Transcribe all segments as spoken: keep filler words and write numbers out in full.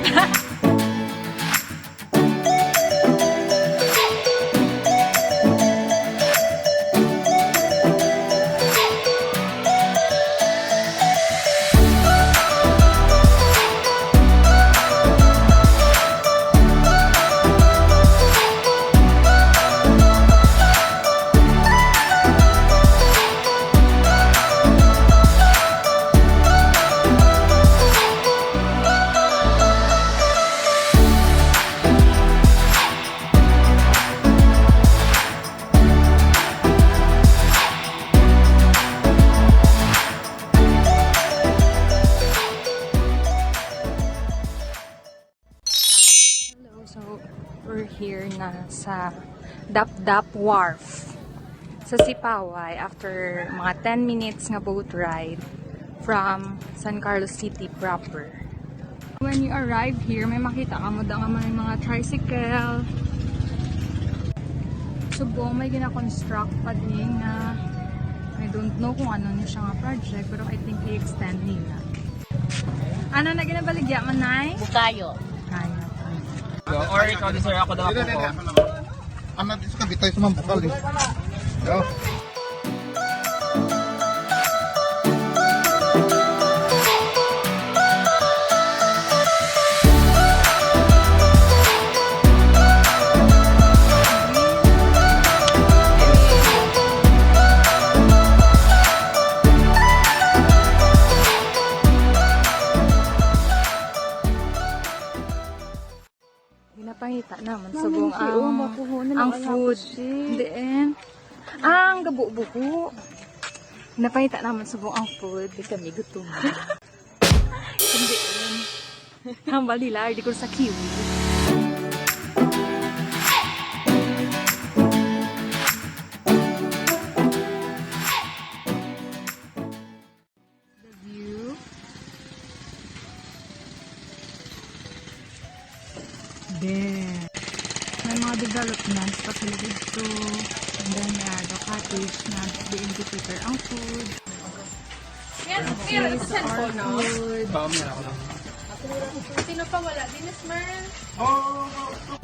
Hello, so we're here na sa Dapdap Wharf sa Sipaway after mga ten minutes nga boat ride from San Carlos City proper. When you arrive here, may makita ka mo da nga may mga tricycle. Subong may gina-construct pa din na I don't know kung ano ni siya nga project, pero I think i-extend nila. Ano na ginabaligya man, Nay? Bukayo. Kaya. Or ikaw, di, sir, ako daw po. Ano, di sa kabitay sa mambukal eh. Yo. Ginapangita naman subong ang, ang food. Diin. Ang gabubuko. Ginapangita naman subong ang food. Di kami gutom. Diin. Hambal nila, di ko sa kiwi. The view. There. May mga developments pa sila dito. And then, uh, the cottage na diin gi-prepare ang food. Yan, okay, yan, sa cellphone, no? Food. Sino pa wala? Dinis man.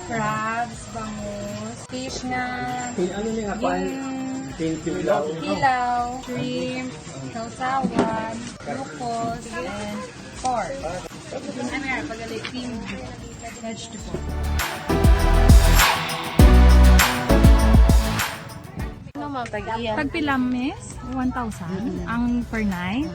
Crabs, bangus, fish nga. Ano ni nga, gin-, thank you, hilaw, shrimp, sawsawan, lukos, and pork. Ano yan? Pagaling vegetable. Ano man pag iya? Tagpila, miss? One thousand ang per night?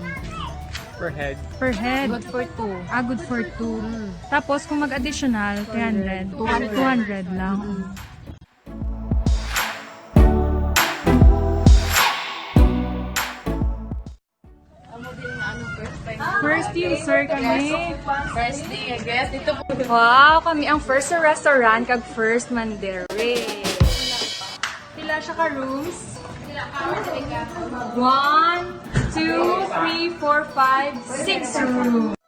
Per head. Per head. Good for two. Ah, good for two. Mm. Tapos kung mag-additional, three hundred. Two hundred. Ah, two hundred lang. Mm. Amo din nga, ano, first time. First user kami. First day, I guess. Dito po. Wow, kami ang first sa restaurant kag first man diri. Pila siya ka rooms? One, two, three, four, five, six rooms.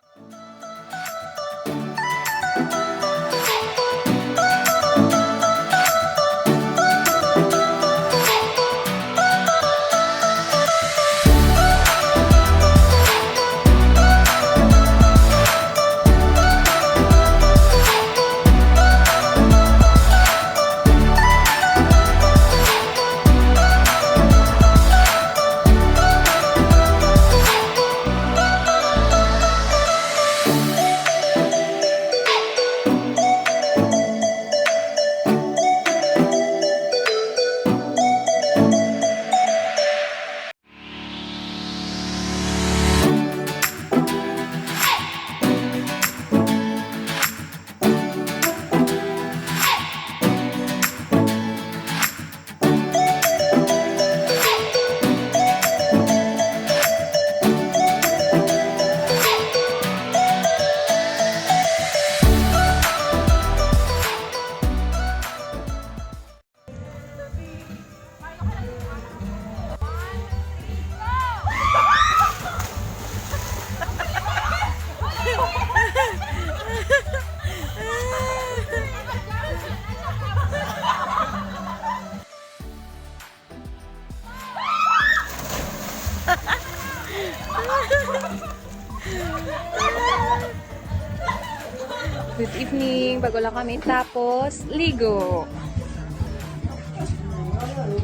Good evening. Bago lang kami tapos ligo.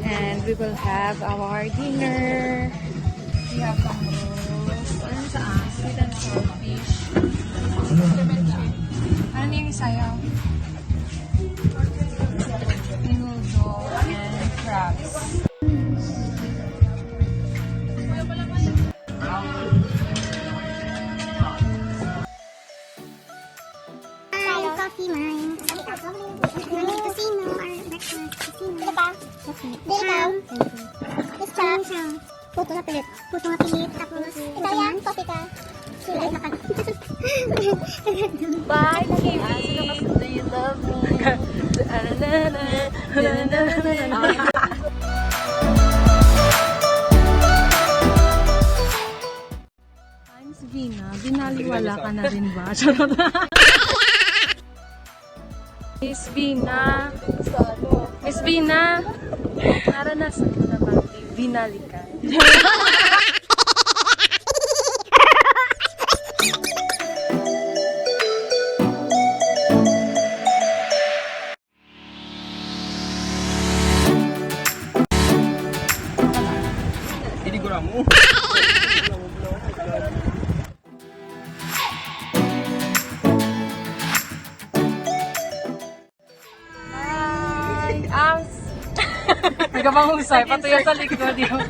And we will have our dinner. We have some rolls. Ano sa, ah, sweet and sour fish. Ano na yung isayaw? Menudo and crabs. Ay, coffee, ma'am. Morning, casino, or breakfast, casino. Ano pa? Okay. Dili ka? Thank you. Isa. Ano siya? Puto nga pilit. Puto nga pilit. Tapos, ikaw yan, coffee ka. Pilit na ka. Bye, Kiwi! Do you love me? Times Vina, binaliwala ka na rin ba? Charot. Miss Vina. Miss Vina, naranasan mo na ba binalikan? Hindi ko mo. Hi! Ang... Nagkapangusay, patuya sa likod yun.